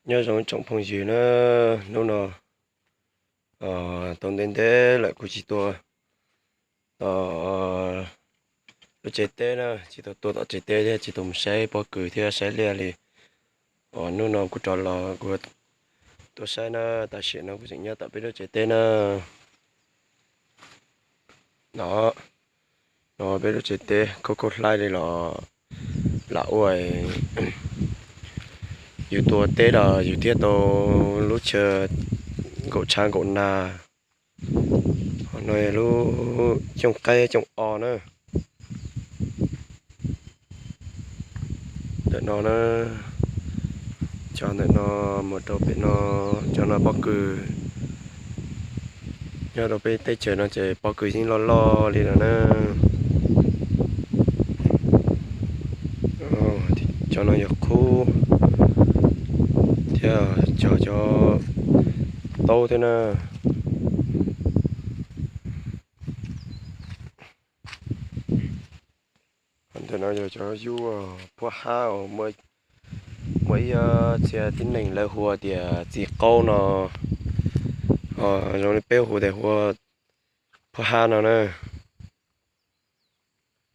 Nyob zoo tsoom phooj ywg na, hnub no tau ntev ntev lawm kuv tsis tuaj tom lub tsev teb na, tsis tau tuaj tom tsev teb thiab tsis tau mus saib pob kws thiab saib liaj li. Hnub no kuv rov los kuv tuaj saib na, tam sim no kuv tseem nyob tom peb lub tsev teb na. No, no peb lub tsev teb khaub khaub hlaib li los lam ua yus tuaj teb los yus thiaj tau lub chaw nkaum tshav nkaum nag. Ho no lub cooj qaib cooj o na. Ntawm no na, cov ntawm no mus rau pem no, cov no pob kws. Nyob rau peb teb chaws no ces pob kws yeej loj loj li lawm na. Cov no yog qhub thiab cog cov taub thiab na. Ntawm no yog cov yub phuab hab uas muaj ib txhia tib neeg lawv hu tias txiv qaub no, zoo li peb hu tias hu phuab hab no na.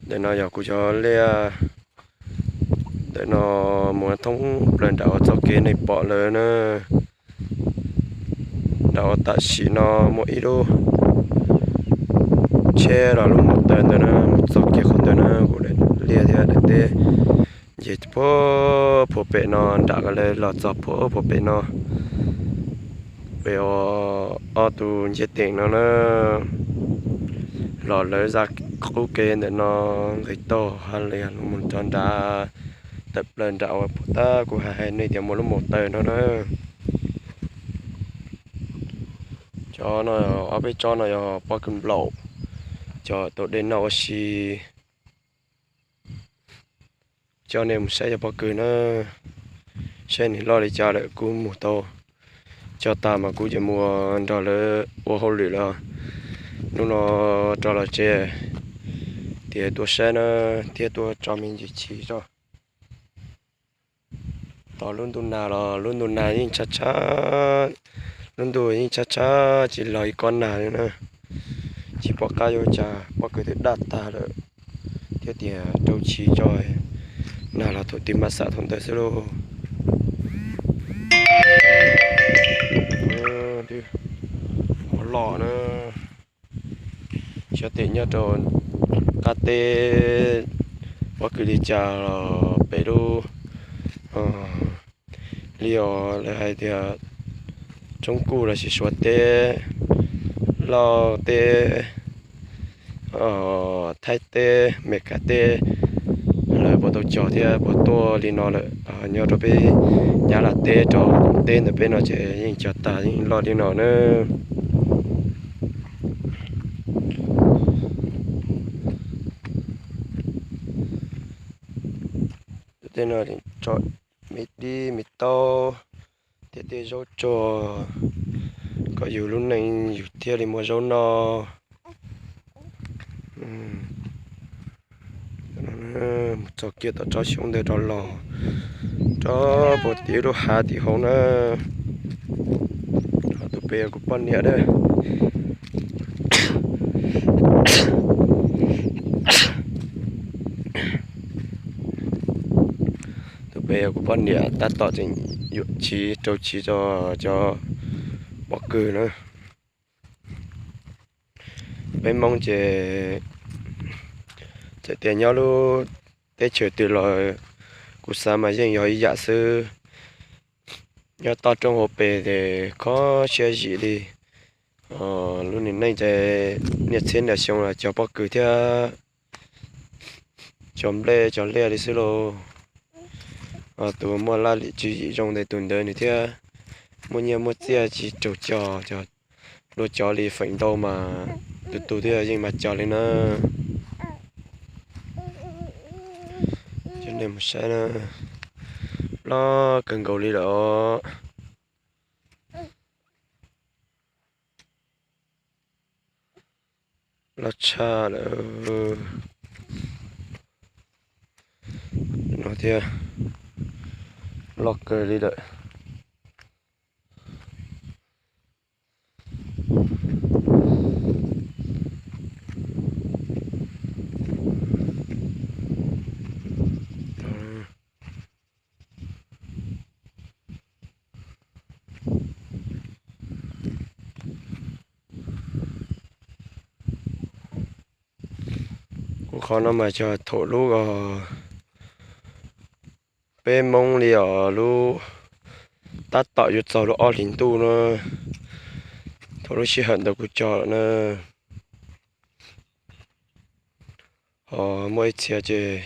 Ntawm no yog kuv cov liaj, ntawm no mus thoob plaws nram uas txoj kev nej pom lawm na. Nram uas tam sim no muaj ib lub tsheb los lub mus taws ntawd na, mus txog kiag qhov ntawd na, kuv daim liaj thiab daim teb nce puag pem no nram, lawv los txog puag pem no. Pem uas ob tug ncej teem no na, los lawv zaj qub kev ntawm no nqis tag ha li mus rau nrad, tawm plaws nram uas puag ta kuv hais nej tias muaj lub mus taws no na. Cov no, ob peb tsob no yog pob kws nplaum, cov tau dej noj ua si. Coj nej mus saib cov pob kws na, saib nws loj li cas lawm. Kuv mus tau cog tas mas kuv ces mus nrog lawv ua hauj lwm lawm. Hnub no rov los tsev, tias tuaj saib na, thiab tuaj tso me ntsis chim tso. Tos lub ntuj nag los lub ntuj nag yeej tshab tshab, lub ntuj yeej tshab tshab tsis los ib kob nag li na. Tsis pom qab yuav ua cas, pob kws twb daj tag lawm, thiab tias rau chim tso, nag los thaum twg mam xam thaum ntawd xwb lauj. Ua loj na, xyov tes nyob rau qab teb pob kws li cas los pem lub, li os lawv hais tias Tsoob Kuj los sis Suav teb, Lauj teb, Thaib teb, Meskas teb, lawv puas tau cog thiab puas tuaj li no lawm. Nyob rau peb Nyab Laj teb rau teb ntawm peb no ces yeej cog tag yeej loj li no na. Tej no tso me dib me taub thiab tej zaub tsuag kom yus lub neej yus thiaj li muaj zaub noj. Mus txog kiag tom tsob xyoob ntawd rov los, rov puag tim lub hav tim hauv na. Tus pem yog kuv poj niam na. Tus pem yog kuv poj niam tab tom tseem yuam chiv rau chiv tso cov pob kws na. Peb Hmoob ces txawm tias nyob lub teb chaws twg los kuv xav mas yeej yog ib yam xwb. Nyob toj roob hauv pes ces kho siab zim li. Lub niag neej ces niaj txhiab niaj xyoo los cog pob kws thiab cog nplej cog liaj li xwb lauj. Tus muaj laj lim tswv yim zoo ntawd tus ntawd nws thiaj muaj nyiaj muaj txiaj tsis raug cog, cog dua cov li feem ntau mas tus tus thiaj yeej mag cog li na. Coj nej mus saib na, loj kawg nkaus li lawm. Loj tshaj lawm no thiab, loj kawg li lawm. Qhov no mas yog thaum lub, peb Hmoob li os, lub tab tom yuav txog lub ob hlis ntuj no, thaum lub sij hawm ntawd kuv cog lawm na. Ho muaj ib txhia ces,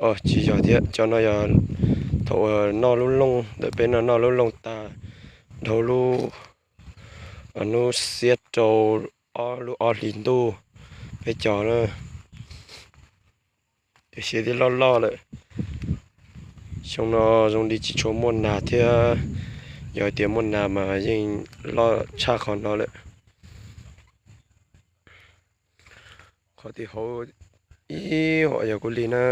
o tsis yog thiab, cov no yog thaum uas noj lub looj ntawm peb no, noj lub looj tag dhau lub hnub xiab rau ob lub ob hlis ntuj peb cog na. Tiam sis twb loj loj lawm. Xyoo no zoo li tsis tshua muaj nas thiab, yog tias muaj nas mas yeej loj tshaj qhov no lawm. Qhov tim hauv ib huam yog kuv li na,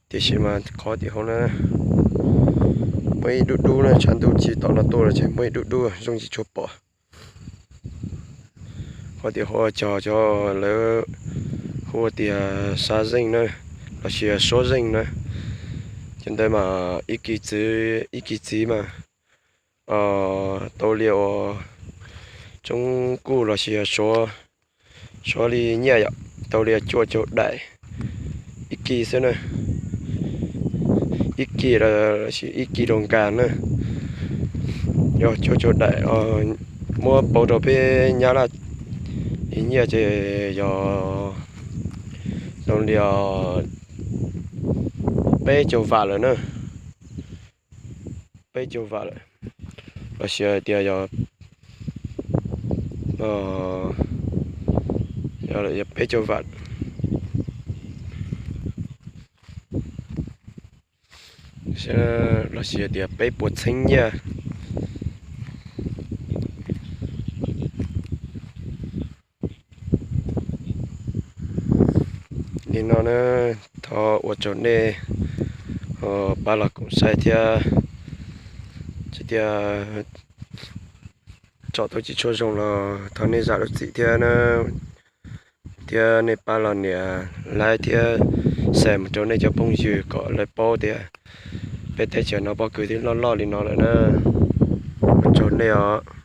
tiam sis mas qhov tim hauv na muaj ib dub dub na, tshav ntuj tsis tom no tuaj los ces muaj ib dub dub zoo tsis tshua pom. Qhov tim hauv cog cov lawv hu tias sab zeej na, los sis suab zeej na. Cov ntawd mas ib kis txiv, ib kis txiv mas tau li uas tsoob kuj los sis suav, suav li nyiaj yom, tau li cuaj caug daim ib kis xwb na. Ib kis los sis ib kis rau nkas na, yog cuaj caug daim. Muab pauv rau peb Nyab Laj nyiaj ces yog zoo li peb caug vam lawm na. Peb caug vam lawm, los sis hais tias yog, yog peb caug vam, los sis hais tias peb puas txheeb nyiaj. Li no na, thov ua tsaug nej pab los koom saib thiab, tsis tias tsom tau tsis tshua zoo los thov nej zam lub txim thiab na, thiab nej pab los nias like thiab share mus rau nej cov phooj ywg kom lawv paub tias peb teb chaws no pob kws twb loj loj li no lawm na. Ua tsaug nej os.